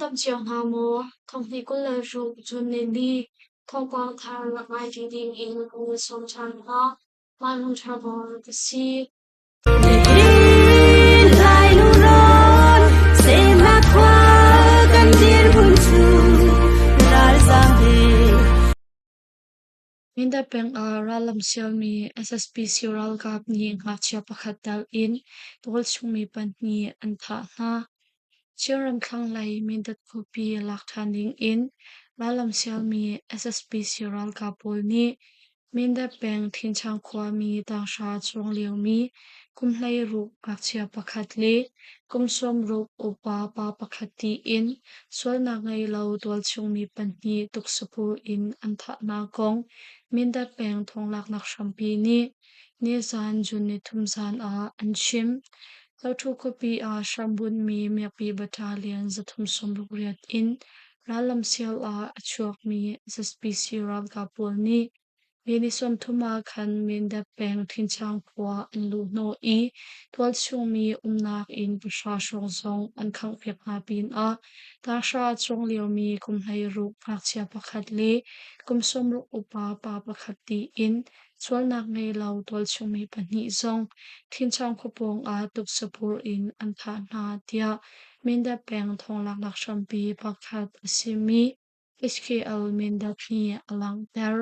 dam cio hna maw? Thonghnih 26 June nili thawngpang thar rak ngai ṭi ding in kan in sawm ṭhan hna. Mah ṭha bawm ka si. Lai lungrawn semnak khua kan dirhmun cu ralzaam he. Mindat peng ah rallam sialmi SSPC ralkap nih ngakchia pakhat tel in tualchungmi pahnih an thah hna. Chinram thlanglei Mindat khuapi lak ṭhan ding in rallam sialmi SSPC ralkap pawl nih Mindat peng Thinchang khuami tanghra chuang liomi kum 16 ngakchia pakhat le kum 60 upa pa pakhat tiin sualnak ngei lo tualchungmi pahnih tuksapur in an thahnak kong Mindat peng thonglaknak hrampi nih nizan June nithum zan ah an chim. Zoṭhu khuapi ah hrambunhmi miakpi battalion 368 in rallam sial ah a chuakmi SSPC ralkap pawl nih Mi ni 30 ah khan Mindat peng Thinchang khua an luhhnawh i tualchungmi umnak inn pahra hrawng zong an khanghpiak hna pinah tanghra a cawng liomi kum 16 ngakchia pakhat le kum 60 upa pa pakhat tiin sualnak ngei lo tualchungmi pahnih zong Thinchang khua pawng ah tuksapur in an thah hna tiah Mindat peng thawnglaknak hrampi pakhat a simi HKL Mindat nih a langhter.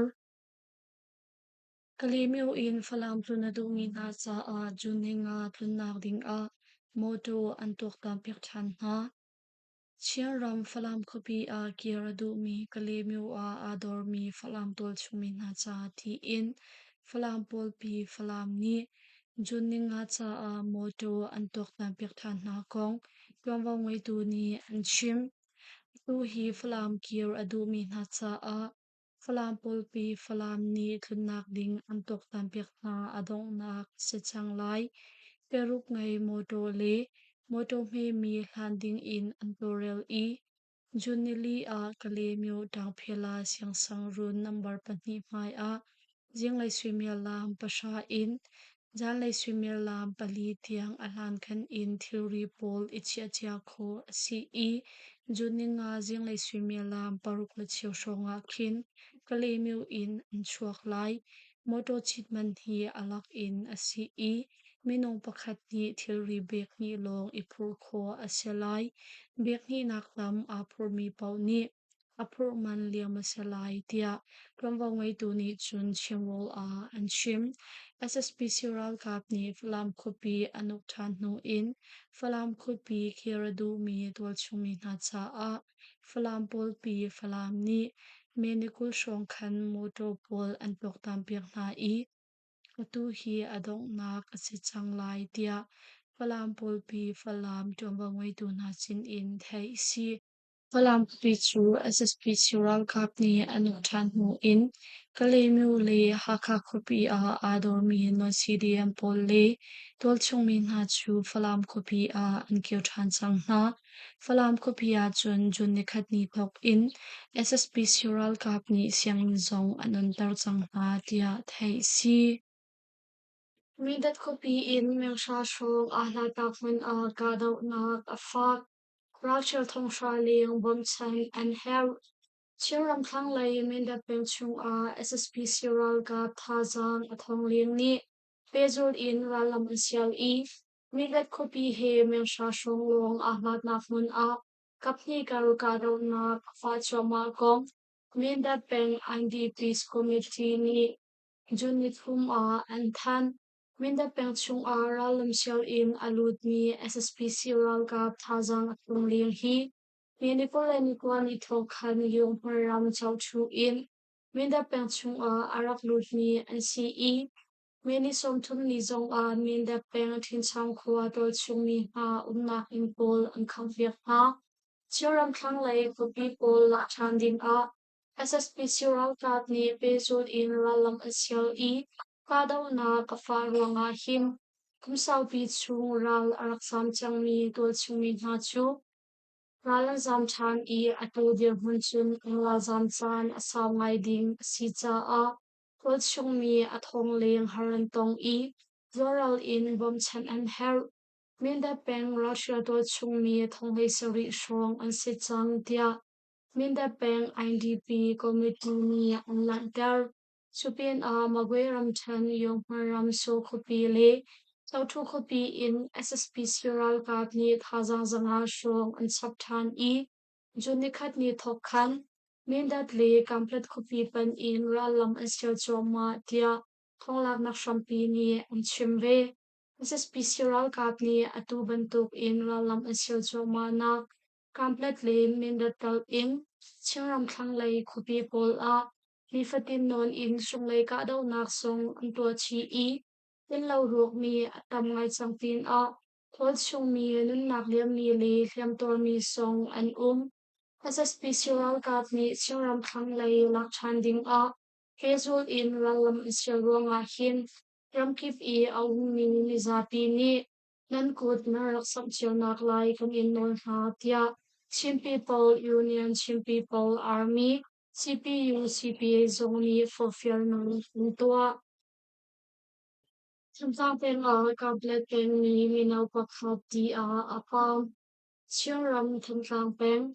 Kalaymyo in Falam tlun a duhmi hna caah June ninga tlunnak dingah mawṭaw an tuaktanpiak ṭhan hna. Chinram Falam khuapi ah kir a duhmi Kalaymyo ah aa dormi Falam tualchungmi hna caah tiin Falam pawlpi Falam nih June ninga caah mawṭaw an tuaktanpiak ṭhan hna kong ṭuanvo ngeitu nih an chim. Atu hi Falam kir a duhmi hna caah Falam pawlpi Falam nih tlunnak ding an tuaktanpiak hna a donghnak a si cang lai. Peruk ngei mawṭaw le mawṭaw hmemi hlan ding in an tawlrel i June nili ah Kalaymyo Ṭangphela siangsangruun nambar pahnih hmai ah zinglei suimilam pahra in zanlei suimilam pali tiang a hlankhan in thilri pawl i chiahcia khawh a si i June ninga zinglei suimilam paruk le cheu hrawng ah khin Kalaymyo in an chuak lai. Mawṭaw cit man hi a lak in a si i minung pakhat nih thilri bag hnih lawng i phurh khawh a si lai. Bag hnihnak tam aa phurhmi paoh nih a phurh man liam a si lai tiah ṭuanvo ngeitu nih cun chimrawl ah an chim. SSPC ralkap nih Falam khuapi an uk ṭhan hnu in Falam khuapi kir a duhmi tualchungmi hna caah Falam pawlpi Falam nih May ni 20 hrawng khan mawṭaw pawl an tuaktanpiak hna i atu hi a donghnak a si cang lai tiah Falam pawlpi Falam ṭuanvo ngeitu hna sinin theih a si. Falam khuapi cu SSPC ralkap nih an uk ṭhan hnu in Kalaymyo le Hakha khuapi ah aa dormi non-CDM pawl le tualchungmi hna cu Falam khuapi ah an kir ṭhan cang hna. Falam khuapi ah cun June nikhat ni thawk in SSPC ralkap nih sianginn zong an onter cang hna tiah theih a si. Mindat khuapi in menghra hrawng aa hlatnak hmun ah kahdohnak a fak. Ralhrial thonghra leng bawmchan an herh. Chinram thlanglei Mindat peng chungah SSPC ralkap thazaang a thawng leng nih pehzulh in rallam an sial i Mindat khuapi he menghra hrawng lawng aa hlatnak hmun ah kaphnih kar kahdohnak a fah cuahmah kong Mindat peng IDPs Committee nih June nithum ah an thanh. Mindat peng chungah rallam sial in a lutmi SSPC ralkap thazaang a tlung leng hi May ni 21 ni thawk khan Yunghmar ram Chauchu in Mindat peng chungah a rak lutmi an si i May ni 30 ni zongah Mindat peng Ṭhinchang khua tualchungmi hna umnak inn pawl an khanghpiak hna. Chinram thlanglei khuapi pawl lak ṭhan dingah SSPC ralkap nih pehzulh in rallam an sial i kahdohnak a fah ruangah hin kum saupi chung ral a rak zaam cangmi tualchungmi hna cu ral an zaam ṭhan i atu dirhmun cun an ralzaam caan a sau ngai ding a si caah tualchungmi a thong leng har an tong i zualral in bawmhchanh an herh. Mindat peng ralhrial tualchungmi 17,000 hrawng an si cang, tiah Mindat peng IDP committee nih an langhter. Cupinah Magwe ramṭhen Yonghma ram Saw khuapi le Zoṭhu khuapi in SSPC ralkap nih thazaang 500 hrawng an chap ṭhan i June nikhat ni thawk khan Mindat le Kanpetlet khuapi panh in rallam an sial cuahmah, tiah thawnglaknak hrampi nih an chim ve. SSPC ralkap nih atu bantuk in rallam an sial cuahmahnak Kanpetlet le Mindat kal in Chinram thlanglei khuapi pawl ah nifatin nawn in sunglei kahdohnak zong an tuah chih i innlo ruakmi a tam ngai cang pinah tualchungmi nunnak liammi le hliamtuarmi zong an um. SSPC ralkap nih Chinram thlanglei lak ṭhan dingah pehzul in rallam an sial ruangah hin ramkip i a ummi mizapi nih nan kut nan rak samh cionak lai kan in nawl hna, tiah Chin People Union Chin People Army CPU CPA zung nih forhfialnak an tuah. Thantlang peng ah Kanpetlet pengmi mino pakhat ti ah a paam. Chinram Thantlang peng,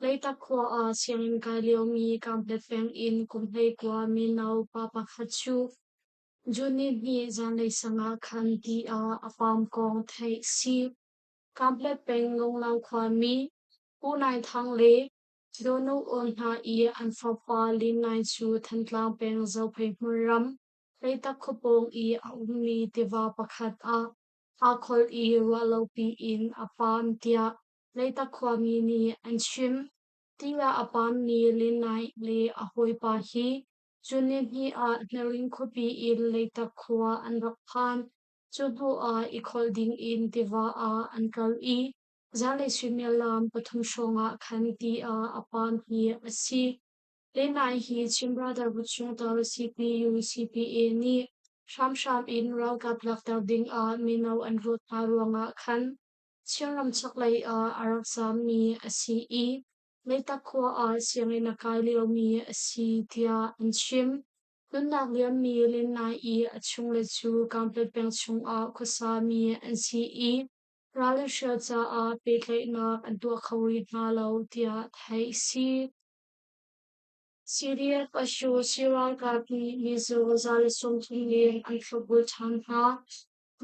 Leitak khua ah sianginn kai liomi Kanpetlet peng in kum 19 mino pa pakhat cu June nihnih zanlei sang ah khan ti ah a paam kong theih a si. Kanpetlet peng Lunglau khuami Pu Nai Thang le Dawnu Aw hna i an fapa Lin Nai cu Thantlang peng Zophei hmunram Leitak khuapawng i a ummi tiva pakhat ah aa kholh i ruahlopi in a paam tiah Leitak khuami nih an chim. Ti ah a paammi Lin Nai le a hawipa hi June nihnih ah Hnaring khuapi in Leitak khua an rak phan. Cu hnuah i kholh dingin tiva ah an kal i zanlei suimilam 3 hrawngah khan ti ah a paam hi a si. Lenai hi Chin Brotherhood chungtel CPU CPA nih hramhram in ralkap lakter dingah mino an ruat hna ruangah khan Chinram chaklei ah a rak zaammi a si i Leitak khua ah sianginn a kai liomi a si tiah an chim. Nunnak liammi Lenai i a chungle cu Kanpetlet peng chungah khuasami an si i ral an hrial caah pehtlaihnak an tuah kho rih hna lo tiah theih a si. CDF Ashu ralkap nih mizaw 130 leng an thlopbul ṭhan hna.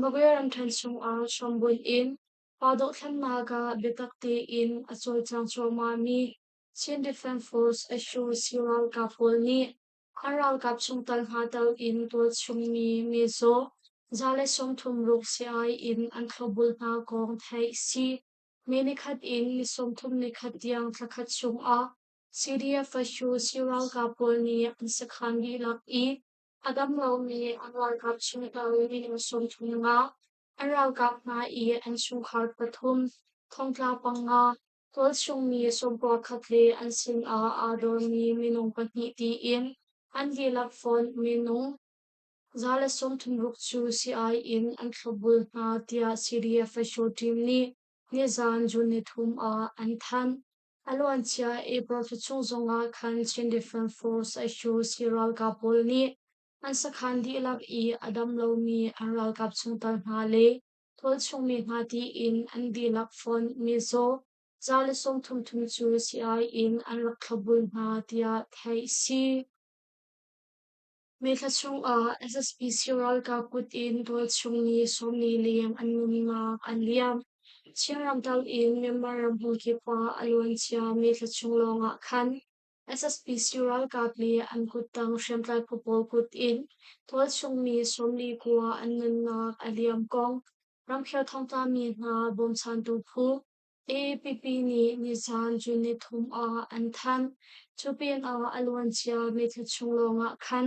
Magwe ramṭhen chungah hrambunh in pa dohthlennak ah biatak tein a cawlcang cuahmahmi Chin Defense Force Ashu ralkap pawl nih an ralkap chungtel hna tel in tualchungmi mizaw 136 sii in an thlopbul hna kong theih a si. May nikhat in ni 31 tiang thlakhat chungah CDF Ashu ralkap pawl nih an sakhan dihlak i a dam lomi an ralkap chungtel minung 35, an ralkap hna i an chungkhar pathum, thongtla panga, tualchungmi 91 le an sinah aa dormi minung pahnih tiin an dihlak fonh minung 136 cu sii in an thlopbul hna tiah CDF Ashu team nih nizan June 3 ah an thanh. A luancia April thla chung zongah khan Chin Defense Force HUC ralkap pawl nih an sakhan dihlak i a dam lomi an ralkap chungtel hna le tualchungmi hna tiin an dihlak fonh mizaw 133 cu sii in an rak thlopbul hna tiah theih a si. May thla chungah SSPC ralkap kut in tualchungmi 40 leng an nunnak an liam. Chinram tal in Myanmar ram hmunkip ah a luancia May thla chung lawngah khan SSPC ralkap le an kuttang hriamtlai phu pawl kut in tualchungmi 49 an nunnak a liam kong ramkhel thongtlami hna bawmchantu phu AAPP nih nizan June 3 ah an thanh. Cu pinah a luancia May thla chung lawngah khan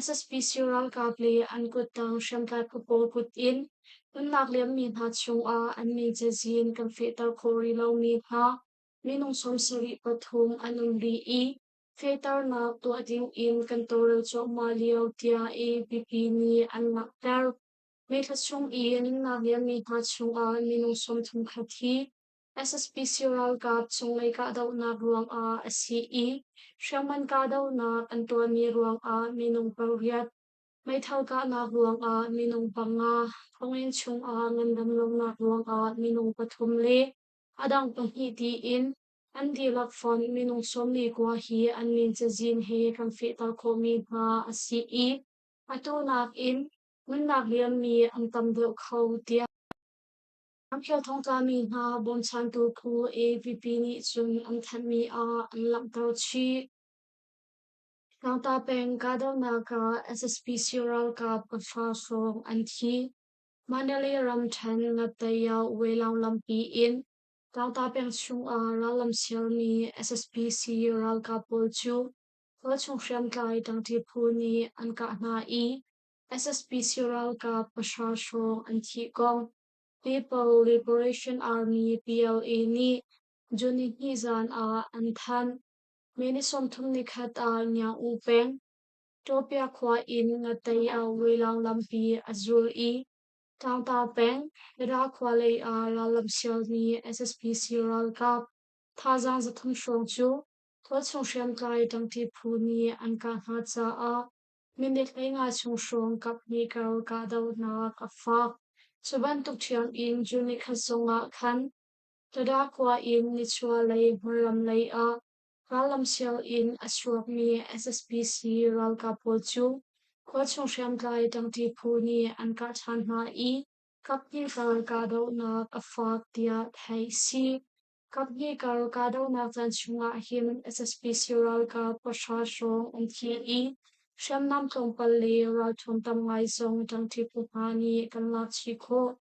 SSPC ralkap le an kuttang hriamtlai phu pawl kut in nunnak liammi hna chungah an min cazin kan fehter khawh rih lomi hna minung 73 an um rih i fehternak tuah dingin kan tawlrel cuahmah lio tiah AAPP nih an langhter. May thla chung i nunnak liammi hna chungah minung 31 hi SSPC ralkap cunglei kahdohnak ruangah a si i hriamngan kahdohnak an tuahmi ruangah minung pariat. Meithal kahnak ruangah minung panga, thonginn chungah ngandam lonak ruangah minung pathum le a dang pahnih tiin an dihlak fonh minung 49 hi an min cazin he kan fehter khawhmi hna a si i atu nakin nunnak liammi an tam deuh kho tiah Ramkhel thongtlami hna bawmchantu phu AVP nih cun an thanhmi ah an langhter chih. Tlangta peng kahdohnak ah SSPC ralkap pahra hrawng an thi. Mandalay ramṭhen Ngattaya Welang lampi in Tlangta peng chungah rallam sialmi SSPC ralkap pawl cu tualchung hriamtlai ṭangṭi phu nih an kah hna i SSPC ralkap pahra hrawng an thih kong People Liberation Army PLA nih June nihnih zan ah an thanh. May ni 31 ah Nyaung peng, Tawpia khua in Ngatei-ah Welang lampi a zul i Tlangta peng, Tada khua lei ah rallam sialmi SSPC ralkap thazaang 300 hrawng cu tualchung hriamtlai ṭangṭi phu nih an kah hna caah minute 15 chung hrawng kaphnih kar kahdohnak a fak. Cu bantuk ṭhiam in June nikhat zongah khan Tada khua in nichuahlei hmunram lei ah rallam sial in a chuakmi SSPC ralkap pawl cu khualchung hriamtlai ṭangṭi phu nih an kah ṭhan hna i kaphnih kar kahdohnak a fak tiah theih a si. Kaphnih kar kahdohnak caan chungah hin SSPC ralkap pahra hrawng an thi i hriamnam tlawmpal le ralṭhuam tam ngai zong ṭangṭi phu hna nih kan lak chih khawh.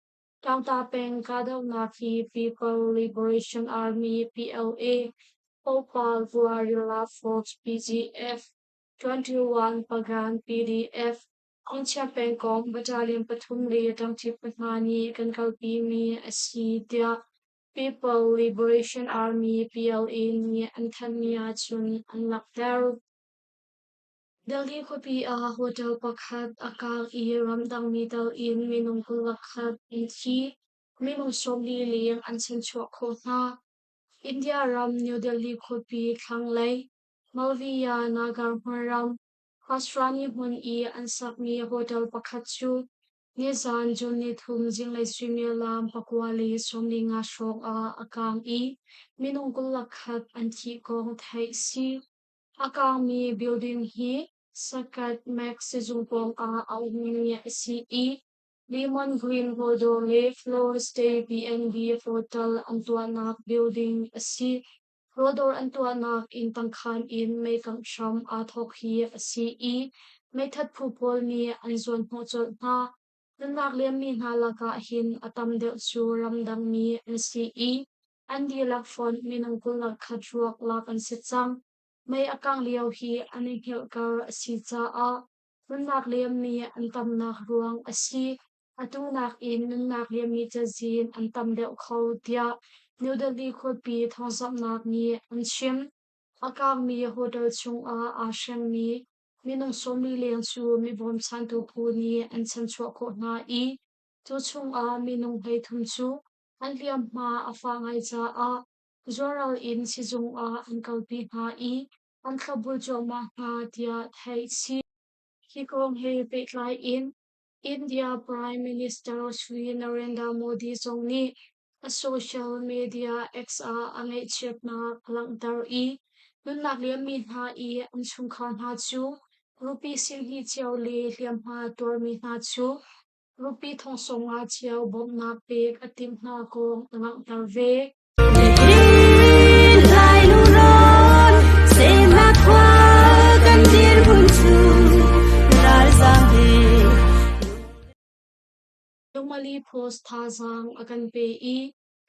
Tlangta peng kahdohnak hi People Liberation Army PLA, Popa Guerrilla Force PGF, 21 Pagan PDF, Kongchia pengkomh battalion pathum le ṭangṭi pahna nih kan kalpimi a si tiah People Liberation Army PLA nih an thanhmi ahcun an langhter. Delhi khuapi ah hotel pakhat a kaang i ramdangmi tal in minung 21 an thi. Minung 40 leng an chanchuah khawh hna. India ram New Delhi khuapi thlanglei Malviya Nagar hmunram Asrani hmun i an sakmi hotel pakhat cu nizan June nithum zinglei suimilam 9:45 hrawng ah a kaang i minung 21 an thih kong theih si. A kaangmi building hi Sakat Max sizung pawngah a ummi a si i Lemon Green Rawdawr le Floor Stay B&B hotel an tuahnak building a si. Rawdawr an tuahnak inn tangkhaan in meikangh hram aa thawk hi a si i meithat phu pawl nih an zuanhnawh colh hna. Nunnak liammi hna lakah hin a tam deuh cu ramdangmi an si i an dihlak fonh minung 21 ruak lak an si cang. Mei a kangh lio hi an i hngilhkar a si caah nunnak liammi an tamnak ruang a si. Atu nakin nunnak liammi cazin an tam deuh kho tiah New Delhi khuapi thawngzamhnak nih an chim. A kangmi hotel chungah aa hrengmi minung 40 leng cu mi bawmchantu phu nih an chanchuah khawh hna i cu chungah minung 33 cu an hliamhma a fah ngai caah zuaral in sizung ah an kalpi hna i an thlopbul cuahmah hna tiah theih a si. Hi kong he pehtlai in India Prime Minister Shri Narendra Modi zong nih a social media X ah a ngaihchiatnak a langhter i nunnak liammi hna i an chungkhar hna cu rupee 20,000 cio le hliamhma tuarmi hna cu rupee 50,000 cio bawmhnak pek a timh hna kong a langhter ve. Nihin lai lungrawn semnak khua kan dirhmun cu ralzaam he Lungmali Post thazaang a kan pe i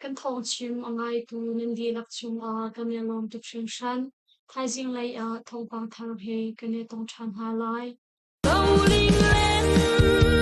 kan thawngchim a ngaitu nan dihlak cungah kan i lawm tuk hringhran. Thaizing lei ah thawngpang thar he kan i tong ṭhan hna lai. Rolling land.